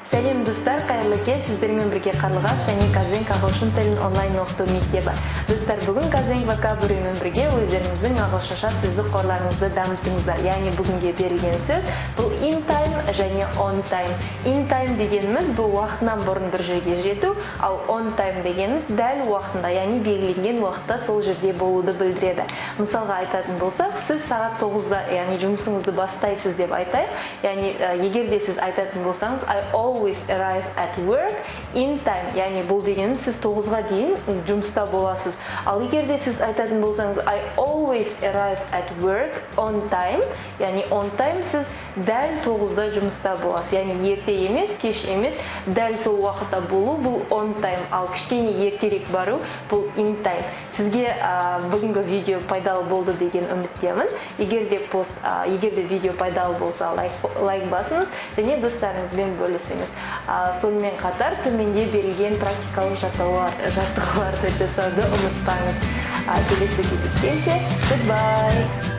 Сәлем, достар! Қайырлы кеш! Сіздермен бірге Қарлығаш және Kazeng ағылшын тілін онлайн оқыту мектебі. Достар, бүгін Kazeng Vocabulary-мен бірге өздеріңіздің ағылшынша сөздік қорларыңызды дамытыңыздар. Яғни бүгінге берілген сөз бұл in time және on time. In time дегеніміз бұл уақытынан бұрын бір жерге жету, ал on time дегеніміз дәл уақытында, яғни белгіленген уақытта сол жерде болуды білдіреді. Мысалға айтатын болсақ, сіз сағат 9-да, яғни жұмысыңызды бастайсыз деп айтайық. Яғни егер де сіз айтатын болсаңыз: "I always arrive at work in time", яғни бұл дегеніміз сіз 9-ға дейін жұмыста боласыз. Ал егер де сіз айтатын болсаңыз: "I always arrive at work on time", яғни on time сіз дәл 9-да жұмыста боласыз, яғни ерте емес, кеш емес, дәл сол уақытта болу бұл on time, ал кішкене ертерек бару бұл in time. Сізге бүгінгі видео пайдалы болды деген үміттемін. Егер де видео пайдалы болса, лайк басыңыз және достарыңызбен бөлісіңіз. Сонымен қатар төменде берілген практикалық жаттығуларды жасауды ұмытпаңыз. Келесі кездескенше, goodbye!